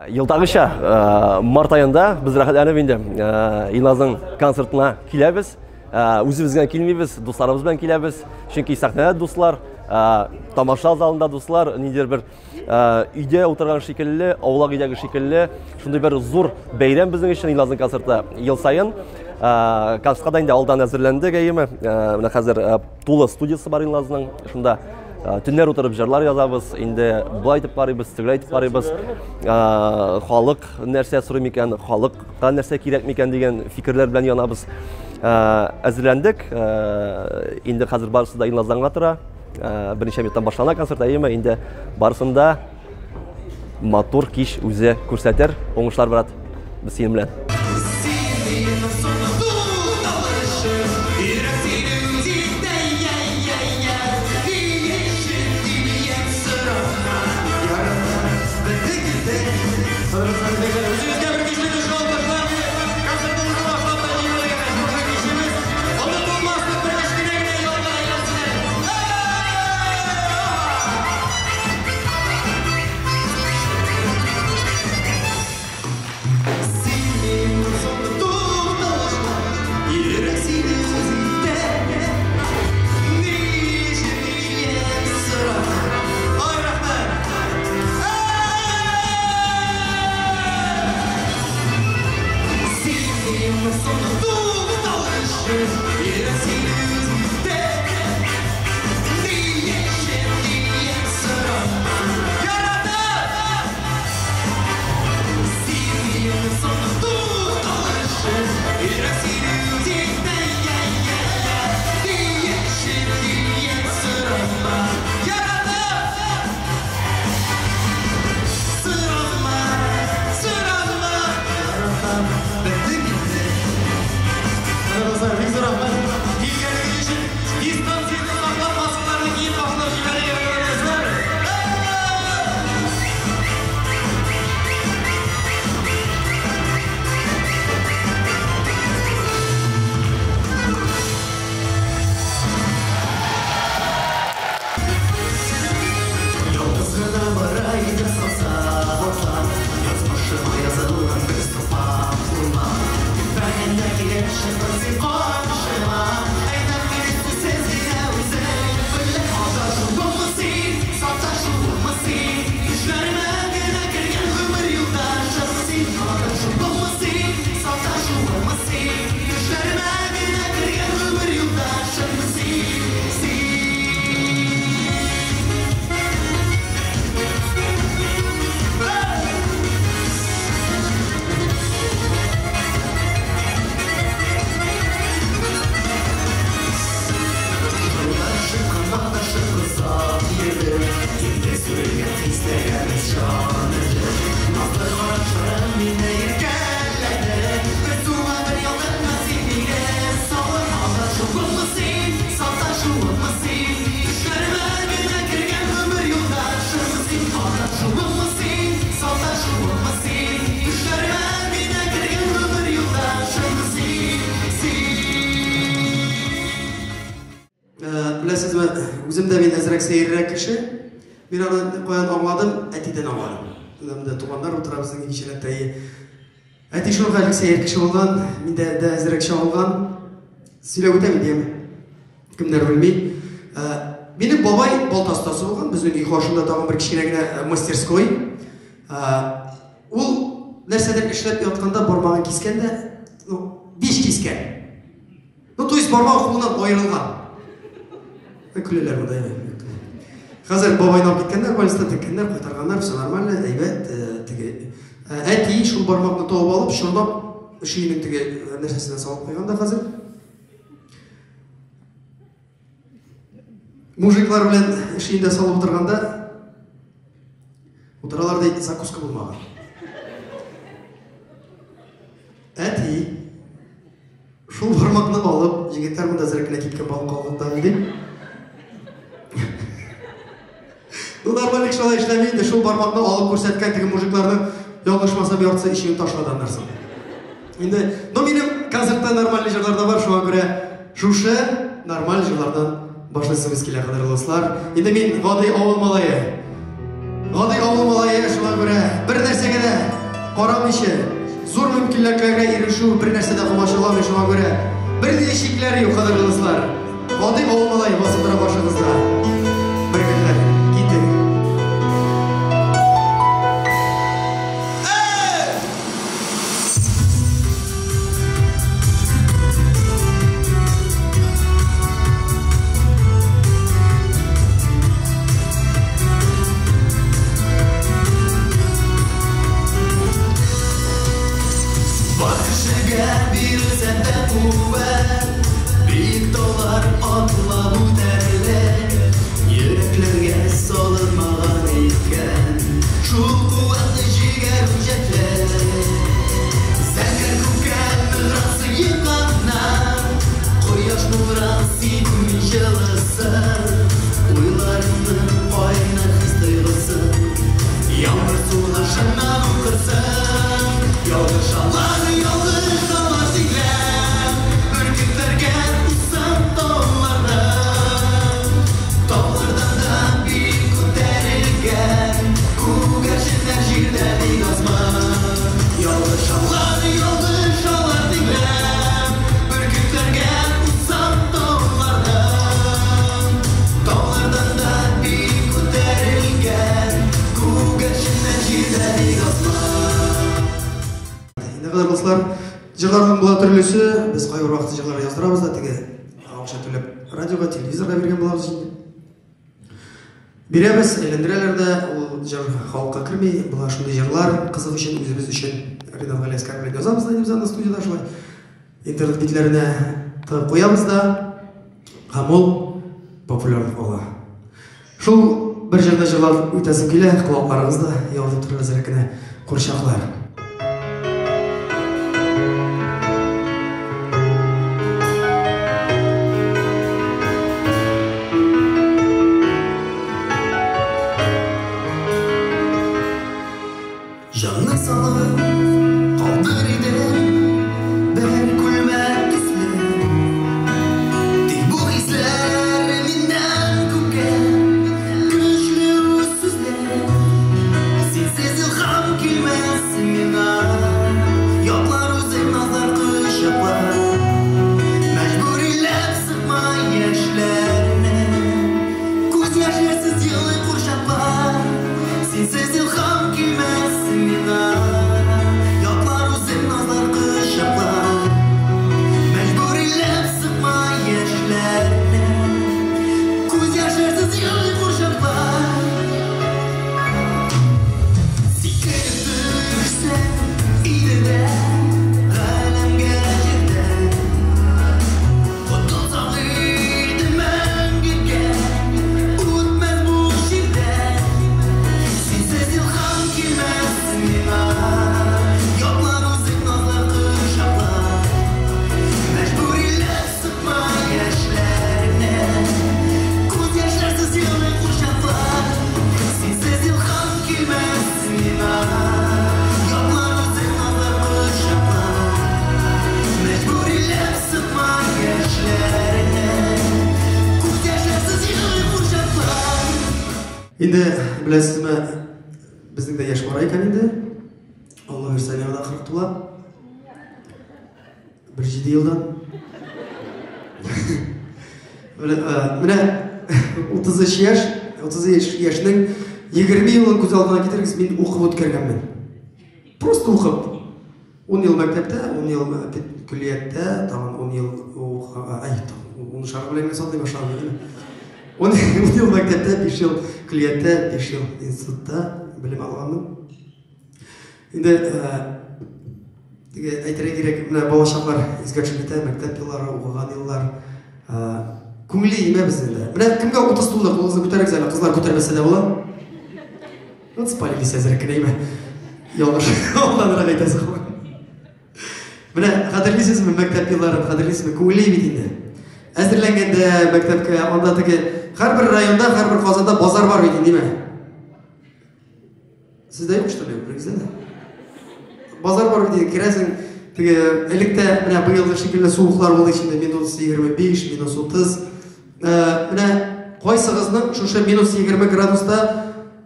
Елдагыча, март аенда без рәхәтләнеп инде Илназның концертына киләбез. Үзебез генә килмибез, дусларыбыз белән киләбез. Чөнки сәхнәдә дуслар, тамаша залында дуслар, ниндидер бер өйдә утырган шикелле, аулак өйдәге шикелле, шундый бер зур бәйрәм безнең өчен Илназның концерты ел саен. Концертка да инде алдан әзерләндек, әйеме? Менә хәзер тулы студиясе бар Илназның. Шунда төннәр утырып җырлар язабыз, инде болай итеп карыйбыз, тегеләй итеп карыйбыз. Халык нәрсә сорый микән, халыкка нәрсә кирәк микән дигән фикерләр белән янабыз. Әзерләндек. Инде хәзер барысы да Илназдан гына тора. Берничә минуттан башлана концерт, әйеме? Инде барысын да матур кич үзе күрсәтер. Уңышлар, брат. Без синең белән. Беләсезме, үзем дә мин әзрәк сәеррәк кеше. Мин аны каян аңладым? Әтидән аңладым. Менә туганнар утыра безнең кичәләктә. Әти шул хәллек сәер кеше булган, миндә дә әзрәк чагылган. Сөйләп үтәм инде, кемнәр белми. Минем бабай балта остасы булган, безнең өй каршында тагын бер кечкенә генә мастерской. Ул нәрсәдер эшләп ятканда бармагын кискән дә, ну, биш кискән. Ну, то есть бармагы кулыннан аерылган. Көләләр монда. Хәзер бабайны алып киткәннәр, больницадан теккәннәр, кайтарганнар, все нормально, әйбәт, теге. Әти шул бармакны табып алып, чорнап, өшиенең теге нәрсәсенә салып куйган да хәзер. Мужиклар белән өшиендә салып утырганда, утыралар ди, закуска булмаган. Әти шул бармакны алып, егетләр монда әзрәк кенә кипкән балык калган дип. Ну, нормаль кеше алай эшләми инде, шул бармакны алып күрсәткән теге мужикларның ялгышмасам яртысы ишеген ташлады аннан соң. Инде, ну, минем концертта нормальный җырлар да бар, шуңа күрә шушы нормаль җырлардан башлыйсыбыз килә, кадерле дуслар. Инде мин гади авыл малае. Гади авыл малае, шуңа күрә бер нәрсәгә дә карамыйча, зур мөмкинлекләргә ирешү бер нәрсә дә комачауламый, шуңа күрә бернинди чикләр юк, кадерле дуслар. Гади авыл малае басып тора каршыгызда. Бөркетләр, китек. Бар кешегә бирелсә дә куәт, биек таулар атлап үтәрлек, йөрәкләргә салынмаган икән шул куәтле җигәр үҗәтлек. Зәңгәр күккә ныграк сыенганнар, кояш нурын сибүнең җылысы, уйларымның кайнар хис-тойгысы, яңгыр сулышыннан укырсың. Ялгышалар, ялгышалар тикләп, бөркетләргә узсам таулардан, таулардан да биек күтәрелгән күгәрченнәр җирдә бик азмы. Ялгышалар, ялгышалар тикләп, бөркетләргә узсам таулардан, таулардан да биек күтәрелгән күгәрченнәр җирдә бик азмы. Инде, кадерле дуслар, җырларның була төрлесе. Без кайбер вакытта җырлар яздырабыз да, теге акча түләп радиога, телевизорга биргән булабыз инде. Бирәбез, әйләндерәләр дә, ул җыр халыкка керми. Була шундый җырлар, кызык өчен, үзебез өчен Ринат Галиәскәр белән язабыз да инде без аны студиядә шулай. Интернет битләренә тыгып куябыз да, һәм ул популярлык ала. Шул бер җырны җырлап үтәсем килә, колакларыгыз да ялтып торыр әзрәк кенә курчаклар. Җанны салып калдыр идем бер күлмәк төсле. Тик бу хисләр миннән күпкә көчле үз сүзләр. Синсез илһам килмәс миңа, ятлар үзең назлар кочаклар. Мәҗбүриләп сыкма яшьләрне, күз яшьләрсез елый курчаклар. Синсез илһам килмәс миңа, ятлар үзең назлар кочаклар. Мәҗбүриләп сыкма яшьләрне, күз яшьләрсез елый курчаклар. Сикереп төшсәң иде дә галәмгә җирдән, котылсаң иде мәңгегә үтмәс бу җирдән. Синсез илһам килмәс миңа, ятлар үзең назлар кочаклар. Мәҗбүриләп сыкма яшьләрне, күз яшьләрсез елый курчаклар. Синсез илһам килмәс миңа, ятлар үзең назлар кочаклар. Мәҗбүриләп сыкма яшьләрне, күз яшьләрсез елый курчаклар. Инде беләсезме, безнең дә яшь бара икән инде. Алла бирсә, миңа да 40 тула. Бер 7 елдан. Менә 33 яшь, 33 яшьнең 20 елын күз алдына китерегез, мин укып үткәргәнмен. Просто укып. 10 ел мәктәптә, 10 ел көллияттә, тагын 10 ел ай, тагын 10 шар белән генә саный башладым. 10 ел мәктәптә, 5 ел көллияттә, 5 ел институтта белем алганмын. Инде теге әйтергә кирәк, менә балачаклар искә төшеп китә, мәктәп еллары, укыган еллар. Күңелле име безнең дә. Менә кемгә 30 тулды, кулыгызны күтәрегез әле, кызлар күтәрмәсә дә була. Вот спалились әзрәк кенә име. Ялгыш, алданрак әйтәсе. Менә хәтерлисезме мәктәп елларын, хәтерлисезме? Күңелле бит инде. Әзерләнгәндә мәктәпкә, анда теге һәрбер районда, һәрбер Казанда базар бар бит инде, димме? Сездә юк, что ли, берегездә дә? Базар бар бит инде, керәсең, теге элек тә менә быелгы шикелле суыклар булды инде, минус 25, минус 30. Менә кайсыгызның шушы минус 20 градуста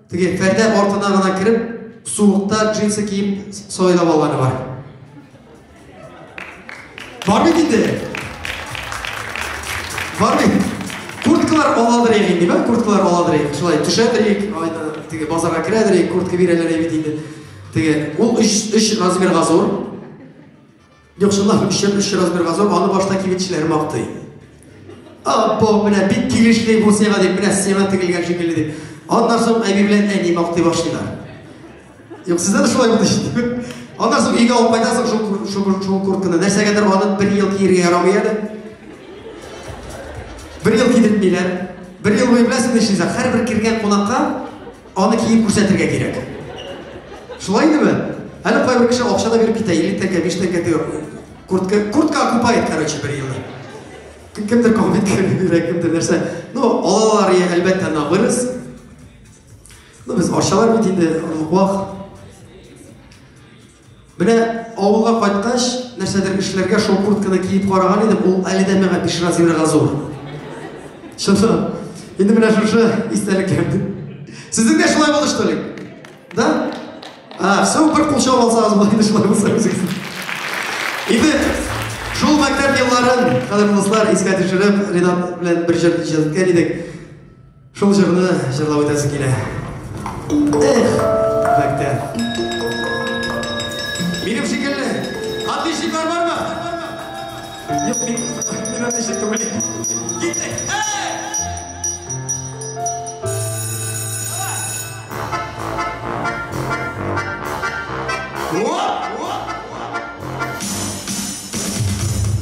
теге пәрдә артына гына кереп суыкта джинсы киеп сайлап алганы бар. Бар бит инде. Бар бит. Курткалар аладыр инде, инде, курткалар аладыр инде. Шулай төшәдер идек, айда теге базарга керәдер идек, куртка бирәләр бит инде. Теге ул 3 размерга зур. Юк, чынлап 3 размерга зур, аны башта кибетчеләр мактый. Апа, менә бик килешле бу сиңа дип, менә сиңа тегелгән шикелле дип. Аннан соң әби белән әни мактый башлыйлар. Юк, сездә дә шулай булды инде. Аннан соң өйгә алып кайтасың шул куртканы. Нәрсәгәдер аны бер ел киергә ярамый әле. Бер ел кидертмиләр. Бер ел буе беләсең нишлисең? Һәрбер кергән кунакка аны киеп күрсәтергә кирәк. Шулай идеме? Әле кайбер кеше акча да биреп китә, 50 тәңкә, 5 тәңкә дип. Куртка окупает, короче, бер елны. Кемдер конфетка бирә, кемдер нәрсә. Ну, алалар, әлбәттә, на вырос. Ну, без арчалар бит инде, орлык. Менә авылга кайткач, нәрсәдер эшләргә шул куртканы киеп караган идем, ул әле дә миңа 5 размерга зур. Чынлап. Инде менә шушы истәлекләр. Сезнең дә шулай булды, что ли? Да? А, все, бер кул чабып алсагыз була инде шулай булса үзегез. Инде шул мәктәп елларын, кадерле дуслар, искә төшереп, Ринат белән бер җыр иҗат иткән идек. Шул җырны җырлап үтәсе килә. Эх, мәктәп. Минем шикелле отличниклар бармы? Юк, мин отличник түгел. Киттек. Эй!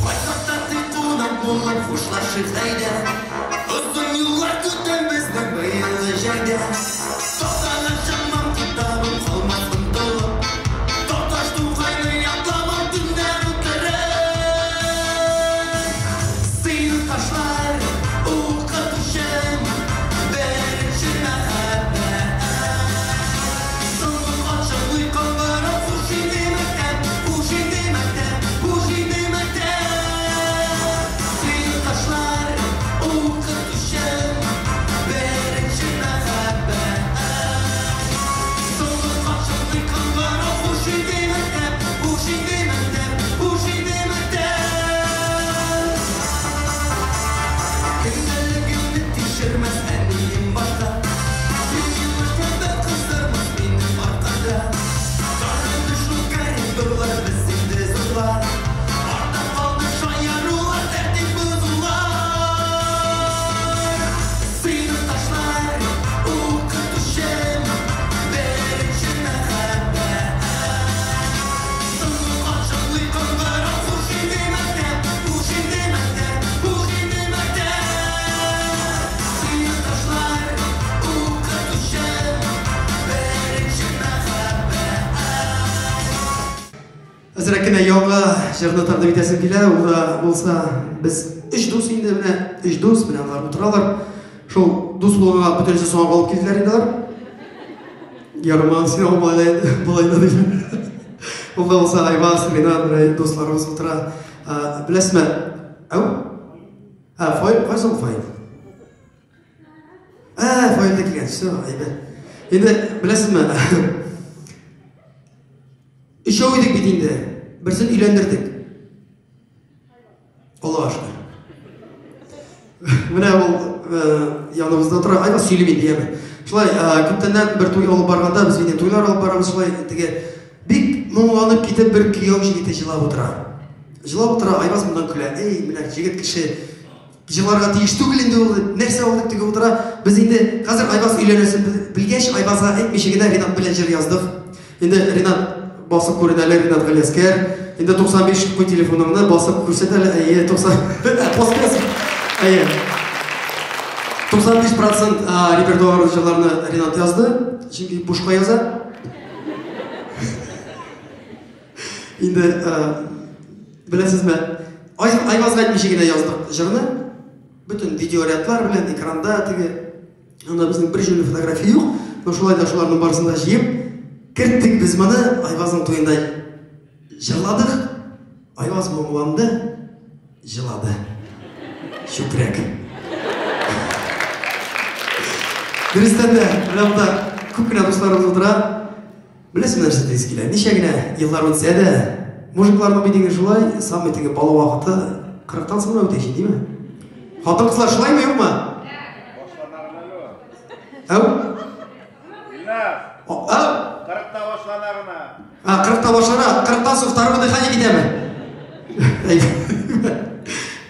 Кайтсак тик кунак булып хушлашыйк әйдә. Озын юллар көтә безне быелгы җәйдә. Тактаны чамам китабым калмас онытылып. Такташ Тукайны ятламам төннәр үткәреп. Сыйныфташлар, укытучым, беренче мәхәббәт. Соңгы ачыклый кыңгырау, хуш инде мәктәп, хуш инде мәктәп, хуш инде мәктәп. Сыйныфташлар, укытучым, беренче мәхәббәт. Соңгы ачыклый кыңгырау, хуш инде мәктәп, хуш инде мәктәп, хуш инде мәктәп. Көндәлегемне тикшермәс әнием башта. Синең мәктәбе кыздырмас минем аркада. Таралды шул коридорлар, без инде зурлар. Артта калды шаярулар, тәртип бозулар. Сыйныфташлар, укытучым, беренче мәхәббәт. Соңгы ачыклый кыңгырау, хуш инде мәктәп, хуш инде мәктәп, хуш инде мәктәп. Сыйныфташлар, укытучым, беренче мәхәббәт. Әзрәк кенә яңа җырны тәкъдим итәсем килә. Ул да булса без өч дус инде, менә өч дус, менә алар утыралар. Шул дус булганга бөтенесе соңга калып килделәр инде алар. Ярман син болай болай да дип. Ул да булса Айваз, Ринат, менә дусларыбыз утыра. Беләсезме? Ау? А, Фаил, кайсы ул Фаил? А, Фаил дә килгән, все, әйбәт. Инде беләсезме? Өчәү идек бит инде. Берсен өйләндердек. Аллаһка шөкер. Менә ул яныбызда тора. Айваз сөйлим инде, яме. Шулай, күптәннән бер туй алып барганда, без инде туйлар алып барабыз, шулай теге бик моңланып китеп бер кияү җегете җылап утыра. Җылап утыра, Айваз моннан көлә. Эй, менә җегет кеше җыларга тиеш түгел инде ул. Нәрсә ул дип теге утыра. Без инде хәзер Айваз өйләнәсен белгәч, Айвазга әйтмичә генә Ринат белән җыр яздык. Инде Ринат басып күренә әле, Ринат Галиәскәр. Инде 95 куй телефоныңны басып күрсәт әле. Әйе, 90. Басып. Әйе. 95% репертуар җырларны Ринат язды. Чөнки бушка яза. Инде беләсезме, Айвазга әйтмичә генә яздык җырны. Бөтен видеорядлар белән экранда теге анда безнең бер җөйле фотография юк, но шулай да шуларның барысын да җыеп керттек без моны. Айвазның туенда җырладык. Айваз моңланды, җылады. Чүпрәк. Дөрестән дә, менә монда күп кенә дусларыбыз утыра. Беләсеңме нәрсә диясе килә? Ничә генә еллар үтсә дә, мужикларның бит инде шулай, самый теге бала вакыты 40-тан соң гына үтә ич, димме? Хатын-кызлар шулаймы, юкмы? Башлана гына әле ул. Әү? Илназ! Әү? 40-та башлана гына. А, 40-та башлана, 40-тан соң второе дыхание китәме?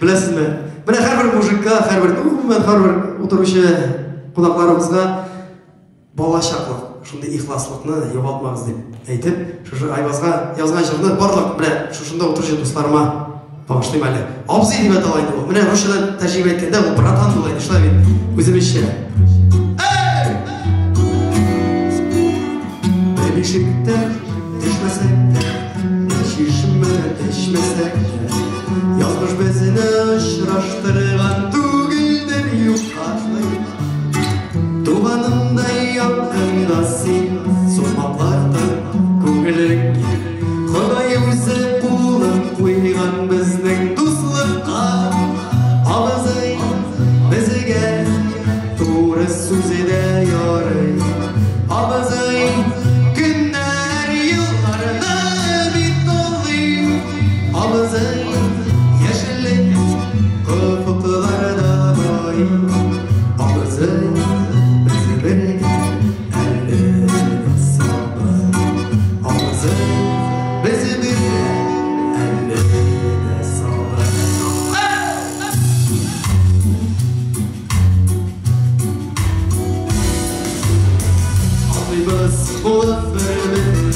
Беләсезме? Менә һәрбер мужикка, һәрбер, гомумән, һәрбер утыручы кунакларыбызга балачаклык, шундый ихласлыкны югалтмагыз дип әйтеп, шушы Айвазга язган җырны барлык менә шушында утыручы дусларыма багышлыйм әле. Абзый дип атала инде ул. Менә русчадан тәрҗемә иткәндә ул братан була инде, шулай бит. Үзебезчә. Бер бишектә төшмәсәк тә, бер чишмәдән эчмәсәк тә, язмыш безне очраштырган түгелдер юкка шулай бит. Туганымдай якында син, сукмакларда күңелең киң. Ходай үзе кулын куйган безнең дуслыкка. Абзый, безгә туры сүзе дә ярый. Абзый, көннәр, елларны бит алдый. Абзый, яшеллек офыкларда бай. Абзый, без бергә әле дә сабыр. Абзый, без бергә әле дә сабыр. Атлыйбыз булып бер-бер,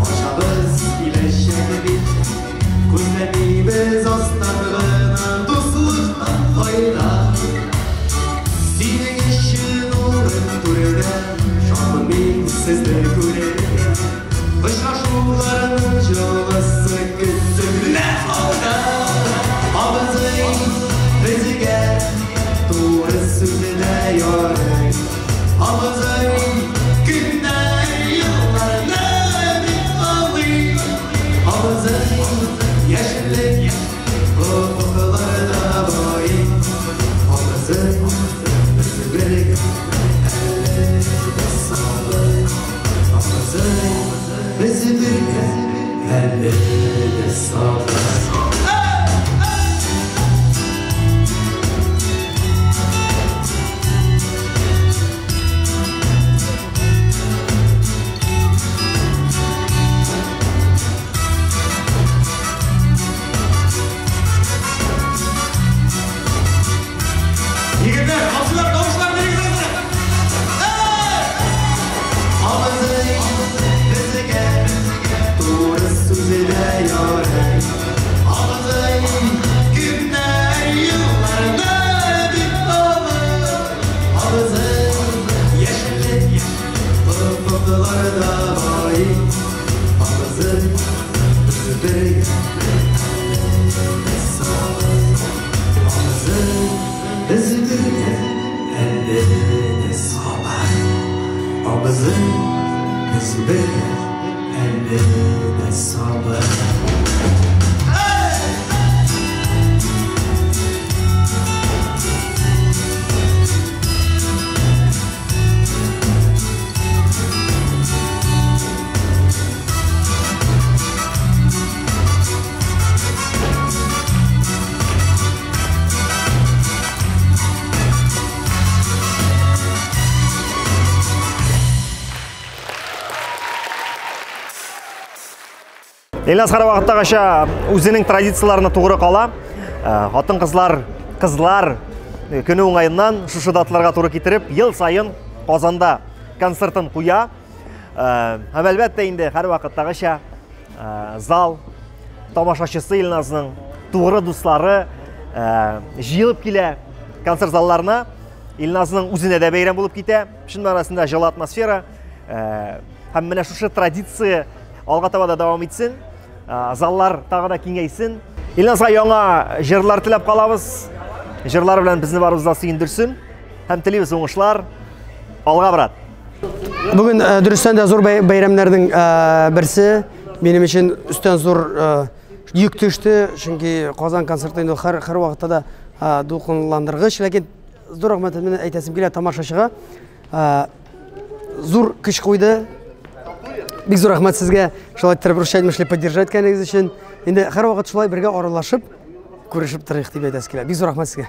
ачабыз киләчәк бит. Күзләмибез астан гына дуслыктан файда. Синең өчен урын түрдә, шатмын мин сезне күрергә. Очрашуларның җылысы көтсен алда. Абзый, безгә туры сүзе дә ярый. Абзый, көннәр, елларны бит алдый. Абзый, яшеллек офыкларда бай. Абзый, без бергә әле дә сабыр. Абзый, без бергә әле дә сабыр. Егетләр, абзыйлар, тавышлар бирегез әзрәк. Абзый, безгә туры сүзе дә ярый. Абзый, көннәр, елларны бит алыр. Абзый, яшеллек офыкларда бай. Абзый, без бергә әле дә сабыр. Абзый, без бергә әле дә сабыр. Абзый, без бергә әле дә сабыр. Илназ һәрвакыттагыча үзенең традицияләренә тугры кала. Хатын-кызлар, кызлар көне уңаеннан шушы даталарга туры китереп, ел саен Казанда концертын куя. Һәм әлбәттә инде һәрвакыттагыча зал тамашачысы Илназның тугры дуслары җыелып килә концерт залларына. Илназның үзенә дә бәйрәм булып китә. Чын мәгънәсендә җылы атмосфера. Һәм менә шушы традиция алга таба да дәвам итсен. Заллар тагы да киңәйсен. Илназга яңа җырлар теләп калабыз. Җырлар белән безне барыбызны да сөендерсен. Һәм телибез уңышлар. Алга, брат. Бүген дөрестән дә зур бәйрәмнәрнең берсе. Минем өчен өстән зур йөк төште, чөнки Казан концерты инде һәр вакытта да дулкынландыргыч, ләкин зур рәхмәт менә әйтәсем килә тамашачыга. Зур көч куйды. Бик зур рәхмәт сезгә, шулай иттереп русча әйтмешли поддержать иткәнегез өчен. Инде һәрвакыт шулай бергә аралашып, күрешеп торыйк дип әйтәсе килә. Бик зур рәхмәт сезгә.